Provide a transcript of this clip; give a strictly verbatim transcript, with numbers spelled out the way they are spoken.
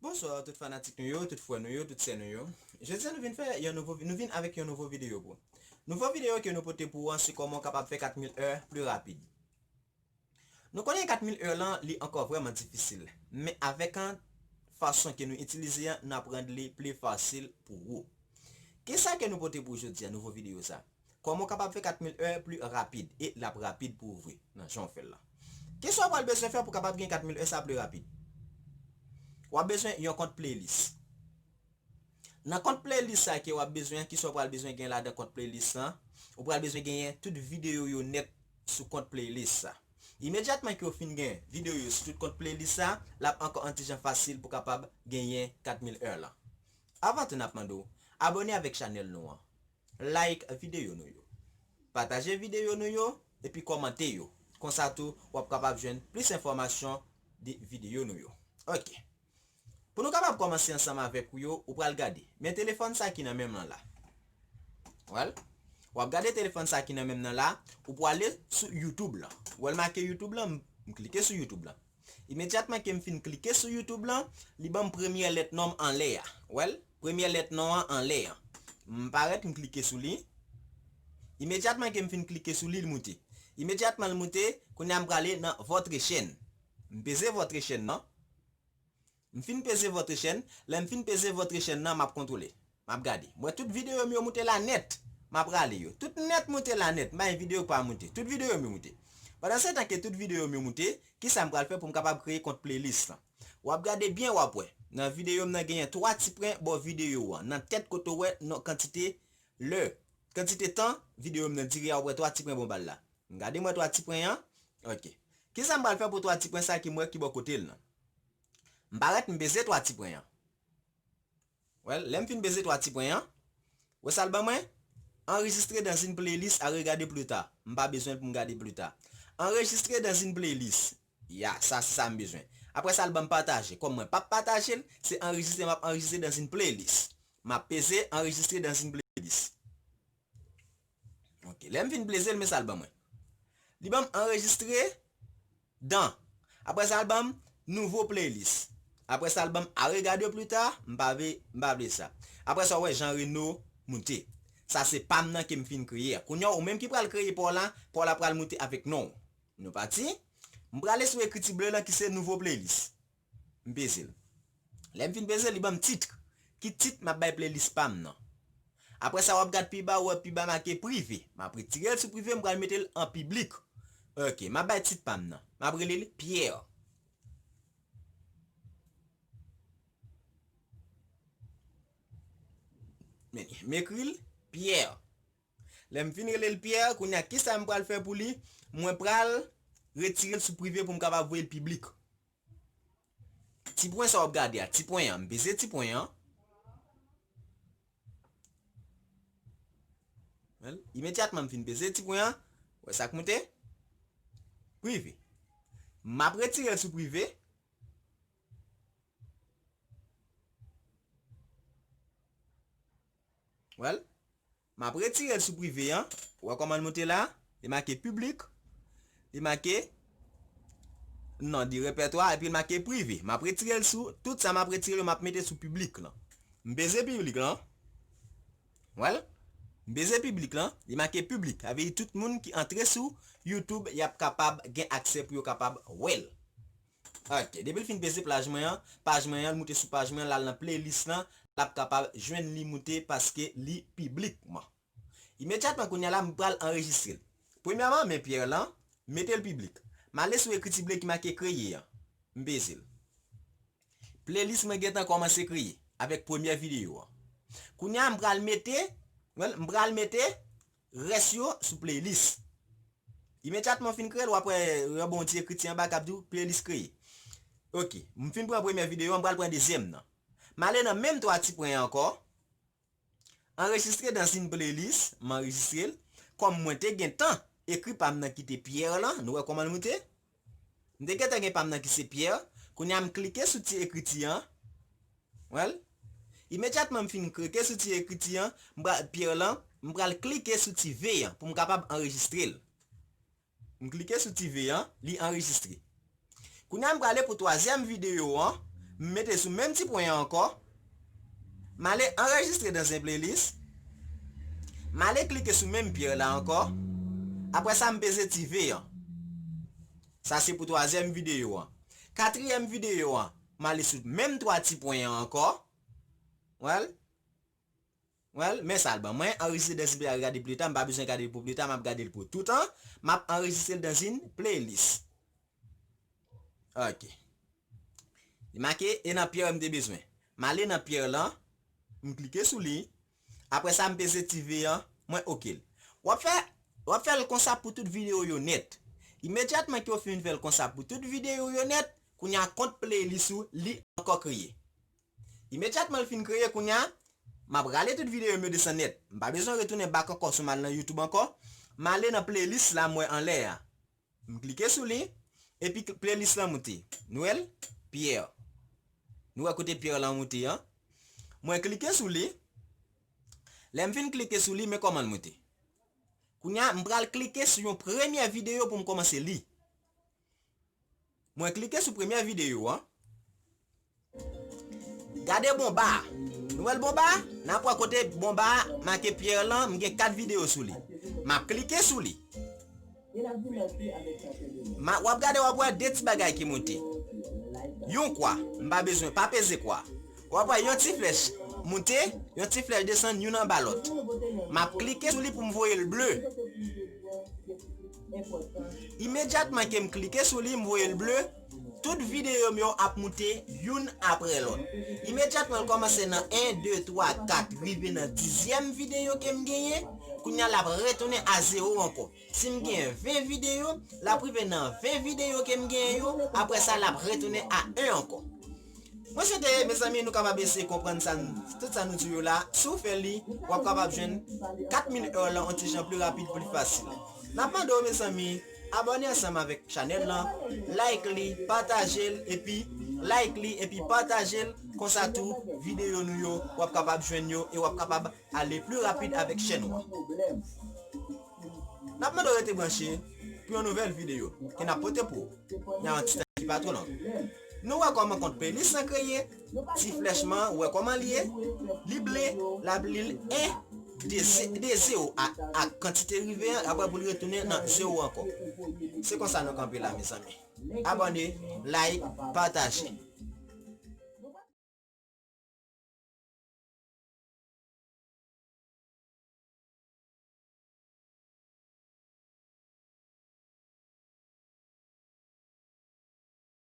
Bonswa tout fanatik nou yo, tout frè nou yo, tout sè nou yo. Jodi a nou vin fè yon nouvo, nou vin avèk yon nouvo videyo pou. Nouvo videyo ke nou pote pou ou an, se kòman w kapab fè kat mil è pli rapid. Nou konnen kat mil è lan, li ankò vrèman difisil, men avèk an fason ke nou itilize an, n ap rann li pli fasil pou ou. Kisa ke nou pote pou jodi a, nouvo videyo sa? Kòman w kapab fè kat mil è pli rapid e l ap rapid pou ou vre nan jan w fè l la? Kisa w pral bezwen fè pou kapab gen kat mil è sa pli rapid? W ap bezwen yon kont playlist. Nan kont playlist sa ke w ap bezwen, kisa w pral bezwen gen ladan kont playlist lan? Ou pral bezwen genyen tout videyo yo nèt sou kont playlist sa. Imedyatman ke w fin gen videyo yo sou tout kont playlist sa, l ap ankò yon ti jan fasil pou kapab genyen kat mil è lan. Avan tou, n ap mande w abòne avèk chanèl nou an. Like videyo nou yo. Pataje videyo nou yo, epi kòmante yo. Konsa tou, w ap kapab jwenn plis enfòmasyon de videyo nou yo. Ok. Pou nou kapab kòmanse ansanm avèk ou yo, ou pral gade. Men telefòn sa ki nan men m lan la. Wè l? W ap gade telefòn sa ki nan men m nan la, ou pral ale sou YouTube lan. Wè l make YouTube lan, m, m klike sou YouTube lan. Imedyatman ke m fin klike sou YouTube lan, li ban m premyè lèt non m anlè a. Wè l? Premyè lèt non an anlè an. M parèt, m klike sou li. Imedyatman ke m fin klike sou li, li moute. Imedyatman li moute, kounye a m prale nan votre chaîne. M peze votre chaîne nan. M fin peze votre chaîne, lè m fin peze votre chaîne nan, m ap kontwole. M ap gade. M wè tout videyo m yo moute la nèt. M ap rale yo. Tout nèt moute la nèt. M pa gen videyo k pa moute. Tout videyo m yo moute. Pandan se tan ke tout videyo m yo moute, kisa m pral fè pou m kapab kreye kont playlist lan? W ap gade byen, w ap wè. Nan videyo m nan genyen twa ti pwen bò videyo an. Nan tèt kote w wè non kantite lè, kantite tan videyo m nan dire a, w ap wè twa ti pwen bò bal la. M gade m wè twa ti pwen an. Ok. Kisa m pral fè pou twa ti pwen sa ki m wè ki bò kote l nan? M parèt m peze twa ti pwen an. Wè l, lè m fin peze twa ti pwen an, wè sa l ban mwen? Enregistrer dans une playlist à regarder plus tard. M pa bezwen l pou m gade pli ta. Enregistrer dans une playlist. Ya, sa se sa m bezwen. Apre sa, l ban m pataje. Kòm mwen p ap pataje l, se anrejistre m ap anrejistre dans une playlist. M ap peze enregistrer dans une playlist. Ok, lè m fin peze l, men sa l ban mwen. Li ban m enregistrer dans. Apre sa, l ban m nouveau playlist. Apre sa, l ban m à regarder plus tard, m pa vle, m pa vle sa. Apre sa, w wè Jean Reno moute. Sa se pa m nan ke m fin kreye a. Kounye a, ou menm ki pral kreye pa w la, pa w la pral moute avèk non w. Nou pati? M prale sou ekriti ble lan ki se nouveau playlist. M peze l. Lè m fin peze l, li ban m tit. Ki tit m ap bay playlist pa m nan? Apre sa, w ap gad pi ba, w wè pi ba make prive. M ap retire l sou prive, m pral mete l an piblik. Ok, m ap bay tit pa m nan. M ap rele l Pierre. Men, m ekri l Pierre. Lè m fin rele l Pierre, kounye a, kisa m pral fè pou li? Mwen pral retire l sou prive pou m kapab voye l piblik. Ti pwen sa w ap gade a, ti pwen an, m peze ti pwen an. Wè l, imedyatman m fin peze ti pwen an, wè sa k moute? Prive. M ap retire l sou prive. Wè l, m ap retire l sou prive an. Ou wè kòman l moute la? Li make piblik. Li make non de repètwa, epi l make prive. M ap retire l sou, tout sa m ap retire yo, m ap mete sou piblik lan. M peze piblik lan. Wè l? M peze piblik lan. Li make piblik. Sa vle di tout moun ki antre sou YouTube, y ap kapab gen aksè pou yo kapab wè l. Ok, depi l fin peze paj mwen an, paj mwen an, l moute sou paj mwen an, l al nan playlist lan, l ap kapab jwenn li moute paske li piblik mwen. Imedyatman kounye a la, m pral anrejistre l. Premyèman, men Pierre lan, mete l piblik. M ale sou ekriti ble ki make kreye an. M peze l. Playlist mwen gentan kòmanse kreye avèk premyè videyo an. Kounye a, m pral mete, m pral mete rès yo sou playlist. Imedyatman w fin kreye l, w ap wè yon bon ti ekriti anba k ap di w playlist kreye. Ok, m fin pran premyè videyo an, m pral pran dezyèm nan. M ale nan menm twa ti pwen an ankò. Enregistrer dans une playlist, m anrejistre l. Kòm mwen te gentan ekri pa m nan ki te Pierre lan, nou wè kòman l moute? M te gentan gen pa m nan ki se Pierre. Kounye a m klike sou ti ekriti an. Wè l? Imedyatman m fin klike sou ti ekriti an, m pral, Pierre lan, m pral klike sou ti V an pou m kapab anrejistre l. M klike sou ti V an, li anrejistre. Kounye a m prale pou twazyèm videyo an, M mete sou menm ti pwen an ankò. M ale anrejistre dans un playlist. M ale klike sou menm Pierre la ankò. Apre sa, m peze ti V an. Sa se pou twazyèm videyo an. Katriyèm videyo an, m ale sou menm twa ti pwen an ankò. Well, well, men sa l ban mwen, anrejistre dans un playlist, gade pli ta, m pa bezwen gade l pou pli ta, m ap gade l pou toutan. M ap anrejistre l dans une playlist. Ok. Li make, e nan Pierre m te bezwen. M ale nan Pierre lan, m klike sou li. Apre sa, m peze ti V an, mwen oke l. W ap fè, w ap fè l konsa pou tout videyo yo nèt. Imedyatman ke w fin fè l konsa pou tout videyo yo nèt, kounye a kont playlist ou, li ankò kreye. Imedyatman l fin kreye, kounye a, m ap rale tout videyo m yo desann nèt. M pa bezwen retounen back ankò sou m al nan YouTube ankò. M ale nan playlist la m wè anlè a. M klike sou li, epi playlist lan moute. Nou wè l? Pierre. Nou wè kote Pierre lan moute an? Mwen klike sou li. Lè m fin klike sou li, men kòman l moute. Kounye a, m pral klike sou yon premye videyo pou m kòmanse li. Mwen klike sou premye videyo an. Gade bonba a. Nou wè l bonba a? N ap wè kote bonba a make Pierre lan, m gen kat videyo sou li. M ap klike sou li. M a, w ap gade, w ap wè de ti bagay ki moute. Yon kwa, m pa bezwen, pa peze kwa. W ap wè yon ti flèch moute, yon ti flèch desann, youn anba lòt. M ap klike sou li pou m voye l ble. Imedyatman ke m klike sou li, m voye l ble, tout videyo m yo ap moute youn apre lòt. Imedyatman l kòmanse nan en, de, twa, kat, rive nan dizyèm videyo ke m genyen, kounye a l ap retounen a zewo ankò. Si m genyen ven videyo, l ap rive nan ven videyo ke m genyen yo, apre sa l ap retounen a en ankò. Mwen swete, mezanmi, nou kapab eseye konprann sa n-, tout sa nou di yo la. Si w fè li, w ap kapab jwenn kat mil èr lan yon ti jan pli rapid, pli fasil. N ap mande w, mezanmi, abòne ansanm avèk chanèl lan, like li, pataje l, epi like li, epi pataje l. Konsa tou, videyo nou yo, w ap kapab jwenn yo e w ap kapab ale pli rapid avèk chèn ou an. N ap mande w rete branche pou yon nouvèl videyo ke n ap pote pou ou nan yon ti tan ki pa twò long. Nou wè kòman kont playlist lan kreye, ti flèch lan, ou wè kòman li ye, li ble, l ap li l en, de ze-, de zewo a, a kantite rive an, apre pou l retounen nan zewo ankò. Se konsa nou kanpe la, mezanmi. Abòne, like, pataje.